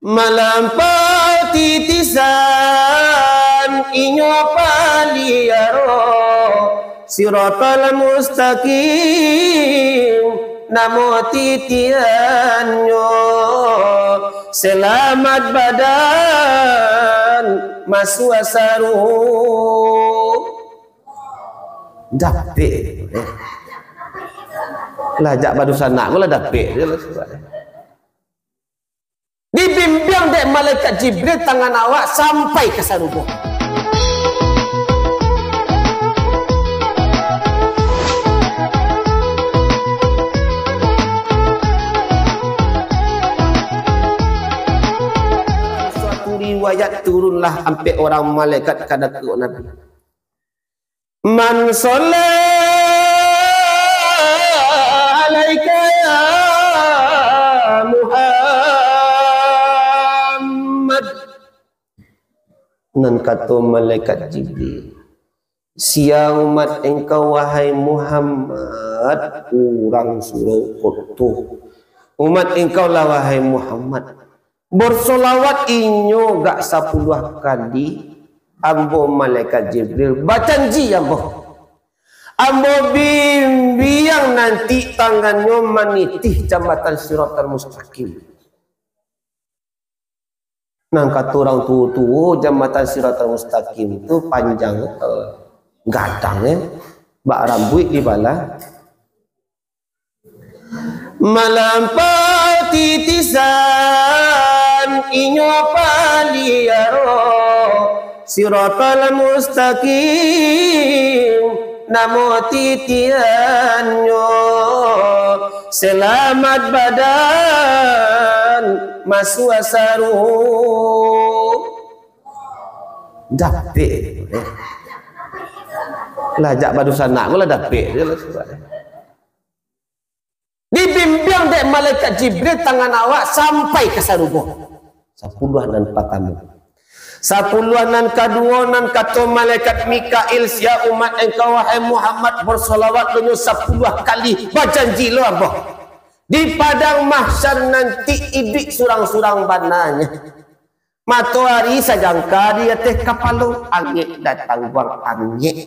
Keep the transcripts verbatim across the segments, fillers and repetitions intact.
Malampau titisan inyo paliaro, Siratal Mustaqim namo titiannyo, selamat badan masuak sarugo. Dapek, eh. Lah, jak badusanak ko lah dapek je lah, sudah. Dibimbiang dek malaikat Jibril tangan awak sampai ka sarugo. Suatu riwayat, turunlah ampek orang malaikat ka dakek Nabi. "Man shalla alaika ya Muhammad?" Nan kato malaikat Jibril, "Sia umat engkau, wahai Muhammad?" Urang surau koto. "Umat engkau lah, wahai Muhammad." Bersolawat inyo gak sapuluah kali, ambo malaikat Jibril bajanji ambo, ambo bimbiang nanti tangannyo manitih jambatan Siratal Mustaqim. Nan kato urang tuo-tuo, jambatan Siratal Mustaqim tu panjang, eh, gadang, eh, bak rambuik dibalah. Malampau titisan inyo paliaro, Siratal Mustaqim namo titiannyo, selamat badan masuak sarugo. Dapek, eh. Lah, jak badusanak ko lah dapek je lah, sudah. Dibimbiang dek malaikat Jibril tangan awak sampai ka sarugo. Sapuluah nan patamo. Sapuluah nan kaduo, nan kato malaikat Mikail, "Sia umat engkau, wahai Muhammad, bersolawat dunyo sapuluah kali, bajanji lo ambo. Di padang mahsyar nanti iduik surang-surang bananyo. Matoari sajangka di ateh kapalo, angek datang buang angek.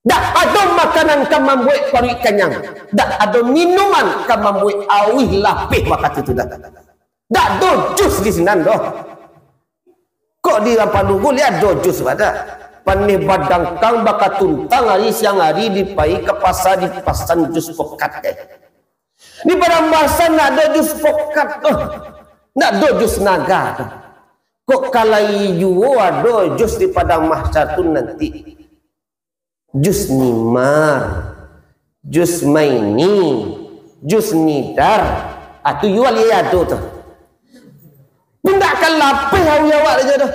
Dak ado makanan ka mambuek paruik kanyang, dak ado minuman ka mambuek auih lapeh wakatu tu dah. Dak ado jus di sinan doh." Kok di Ampang Lugo liak ado jus badak? Paneh badangkang bakatuntang ari siang ari dipai ka pasa dipasan jus pokat, eh. Di Padang Basa ndak ado jus pokat doh. Ndak ado jus naga doh. Kok ka lai juo ado jus di Padang Mahsyar tu nanti. Jus Nimar, jus Maini, jus Nidar. Ah, tu juo lai ado tu. Pun dak ka lapeh auih awak tu doh.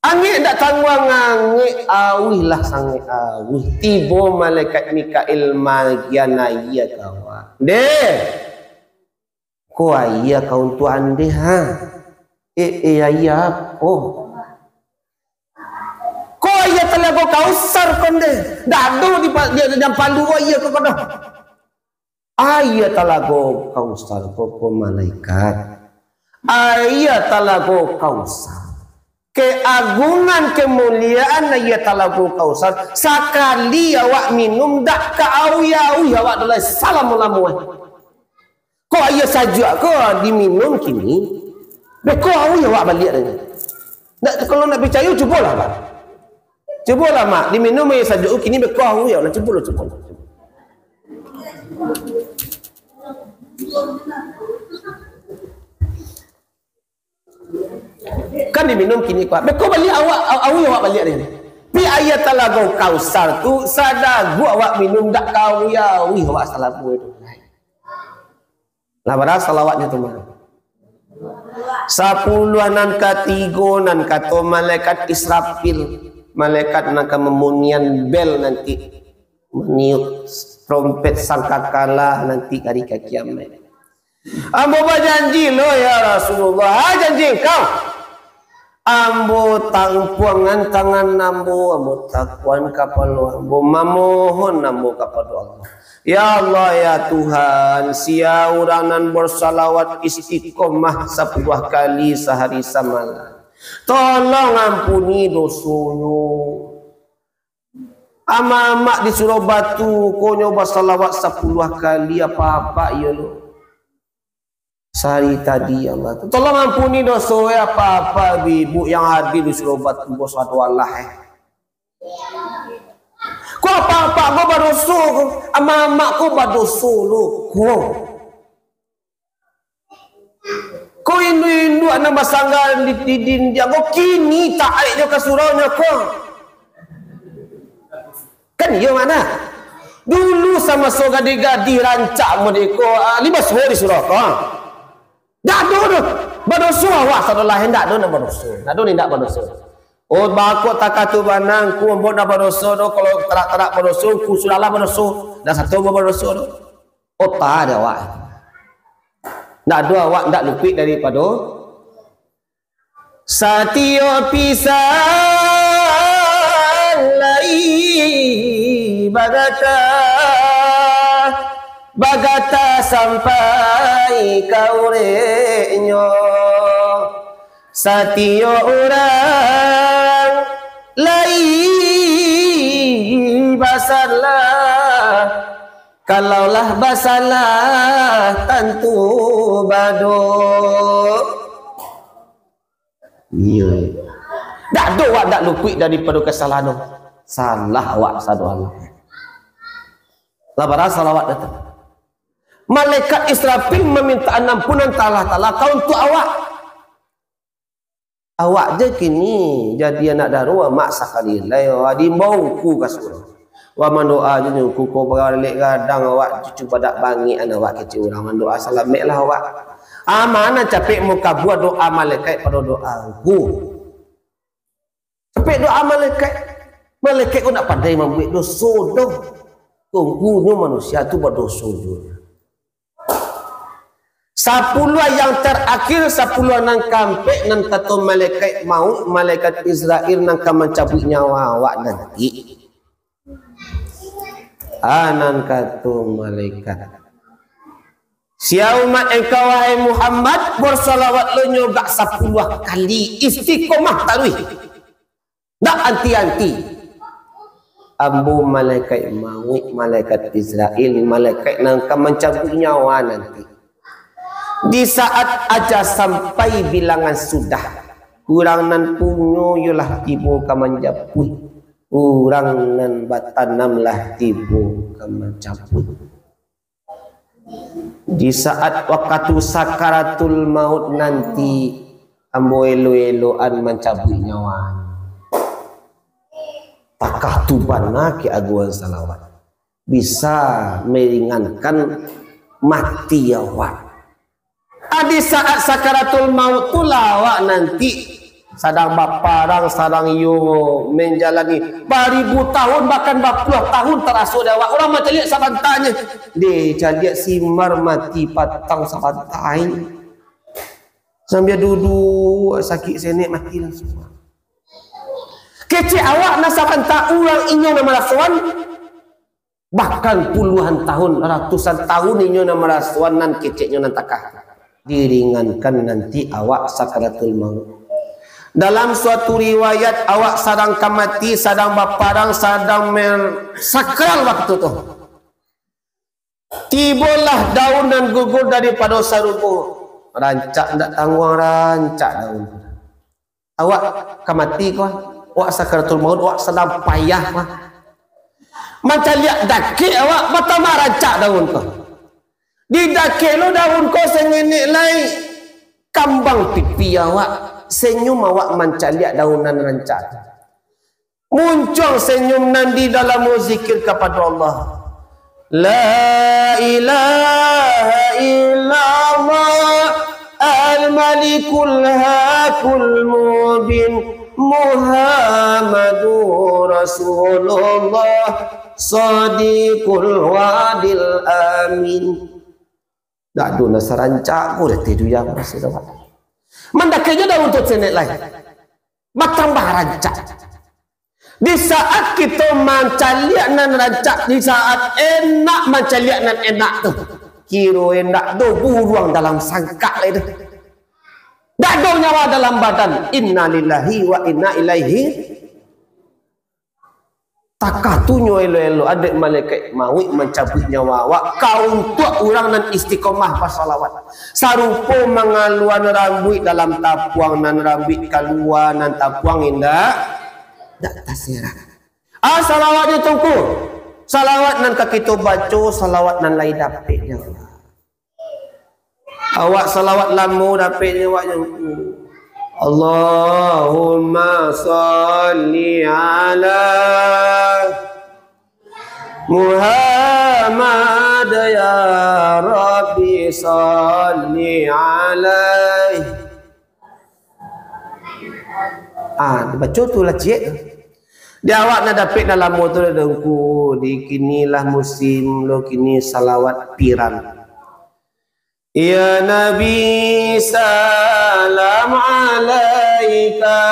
Angek dak tangguang angek, auih lah sangaik auih. Tibo malaikat Mikail magian aia ka awak. Deh. Ko aia ka untuak andeh, ha? Eh, eh, aia apo? Ko aia Talago Kausar ko, ndeh. Dak ado di pa-, di, di Ampang Lugo aia ko, ko doh. Aia Talago Kausar ko, ko malaikat. Aia Talago Kausar. Keagungan, kemuliaan aia Talago Kausar, sakali awak minum, dak ka auih-auih awak tu lai salamo-lamo. Kok aia sajuak ko diminum kini, beko auih awak baliak tadi. Nak, kalau nak picayo, cubolah, Mak. Cubolah, Mak, diminum aia sajuak ko kini, beko auih awak. Cubolah, cubolah. Kan diminum kini kuat. Beko baliak awak, au-, auih awak baliak ni. Pi aia Talago Kausar tu, sadaguak awak minum, dak ka auih-auih awak salamo tu. Lah, bara salawatnyo tu mah. Sapuluah nan katigo, nan kato malaikat Israfil, malaikat nan ka mamunian bel nanti. Maniup trompet sangkakala nanti hari ka kiamat. Ambo bajanji lo, ya Rasulullah. Ha, janji engkau? Ambo tampuangan tangan ambo, ambo takuan kapalo ambo, mamohon ambo kapado Allah. Ya Allah, ya Tuhan, sia urang nan bersalawat istiqomah sapuluah kali sahari samalam, tolong ampuni dosonyo. Amak-amak di Surau Batu ko nyo basalawat sapuluah kali, apak-apak iyo lo. Sahari tadi, ya Allah. Tolong ampuni doso, eh, apak-apak, ibu-ibu yang hadir di Surau Batu, bos, aduh Allah, eh. Ko apak-apak ko badoso ko, amak-amak ko badoso lo, ko. Ko induak-induak nan basangga di, di dindiang ko, kini taeknyo ka suraunyo ko. Kan iyo, mana? Dulu samaso gadih-gadih rancak model ko, ah, limo suruah di surau ko. Ndak ado doh. Badoso awak sadolah, ndak ado nan badoso. Ndak ado nan indak badoso. Oh, bako takah tu banang, ku ambo ndak badoso doh, kalau tarak-tarak badoso, ku sudahlah badoso. Ndak sato ambo badoso doh. Ota dek awak. Ndak ado awak ndak lupuik daripado Satiyok pisang lai bagata, bagata sampai ka ureknyo. Satiyok urang lai basalah, kalaulah basalah tantu badoh. Iyo. Dak ado awak dak lupuik daripado kasalahan tu. Salah awak sado Allah. Lah bara salawat datang. Malaikat Israfil mamintaan ampunan Allah Taala ka untuak awak. Awak je kini jadi anak daro, amak sakali lai, wah, diimbau Ungku ka surau. Wah, mandoa je nyo Ungku ko, baralek gadang awak, cucu badak bangik an awak kecek urang mandoa, salameklah awak. Amak nan capek mukabua doa malaikat pado doa Ungku. Capek doa malaikat. Malaikat ko ndak pandai mambuek doso doh. Ungkunyo manusia tu badoso juo. Sapuluah yang tarakhir, sapuluah nan kaampek, nan kato malaikat mauik, malaikat Israil nan ka mancabuik nyawa awak nanti. Ah, nan kato malaikat, "Sia umat engkau, wahai Muhammad, basalawat lo nyo gak sapuluah kali, istiqomah taruih. Dak anti-anti. Ambo malaikat mauik, malaikat Israil, malaikat nan ka mancabuik nyawa nanti. Di saat aja sampai bilangan sudah, urang nan punyo yo lah tibo ka manjapuik, urang nan batanam lah tibo ka mancabuik." Di saat wakatu sakaratul maut nanti, ambo elok-elokan mancabuik nyawa. Takah tu bana keaguan salawat. Bisa meringankan mati awak. Ah, di saat sakaratul maut tu lah awak nanti sadang baparang, sadang iyo manjalani baribu tahun, bahkan bapuluah tahun taraso di awak. Urang mancaliak sabanta nyo, deh, caliak simar mati patang sabanta ai. Sambia duduak sakik senek mati langsuang. Kecek awak nan sabanta urang inyo nan marasoan, bahkan puluahan tahun, ratusan tahun inyo nan marasoan nan keceknyo nan takah. Diringankan nanti awak sakaratul maut. Dalam suatu riwayat, awak sadang ka mati, sadang baparang, sadang mer-, sakral waktu tu. Tibolah daun nan gugur daripado sarugo. Rancak ndak tangguang, rancak daun tu. Awak ka mati ko, awak sakaratul maut, awak sadang payah ko. Mancaliak dakek awak, batambah rancak daun ko. Didakek lo daun ko sangenek lai, kambang pipi awak, senyum awak mancaliak daun nan rancak tu. Muncuang senyum nan di dalam zikir kapado Allah. La ilaha illallah al-malikul hakul mubin Muhammadur Rasulullah sadiqul wadil amin. Dak ado nan sarancak ko dateh dunia ko raso dawak. Mandakeknyo daun tu senek lai. Batambah rancak. Di saat kito mancaliak nan rancak, di saat enak mancaliak nan enak tu, kiro indak do buruang dalam sangkak lai tu. Dak do nyawa dalam badan. Innalillahi wa inna ilaihi. Takah tu nyo elok-elok, adek malaikat mauik mancabuik nyawa awak, ka untuak urang nan istiqomah basalawat. Sarupo mangaluan rambuik dalam tapuang, nan rambuik kalua, nan tapuang indak, indak taserang. Ah, salawatnyo tu ngku, salawat nan ka kito baco, salawat nan lai dapek nyo. Awak salawat lamo dapek nyo awak nyo. Allahumma shalli ala Muhammad, ya Rabbi shalli alaihi. Ah, dibaco tu lah ciek. Di awak nan dapek nan lamo tu lah dengku, di kini lah musim lo kini salawat piran. Ya Nabi, salam alaika.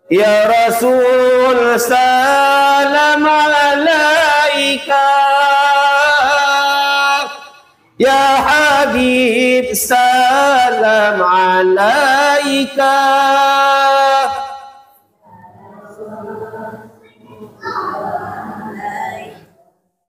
Ya Rasul, salam alaika. Ya Habib, salam alaika.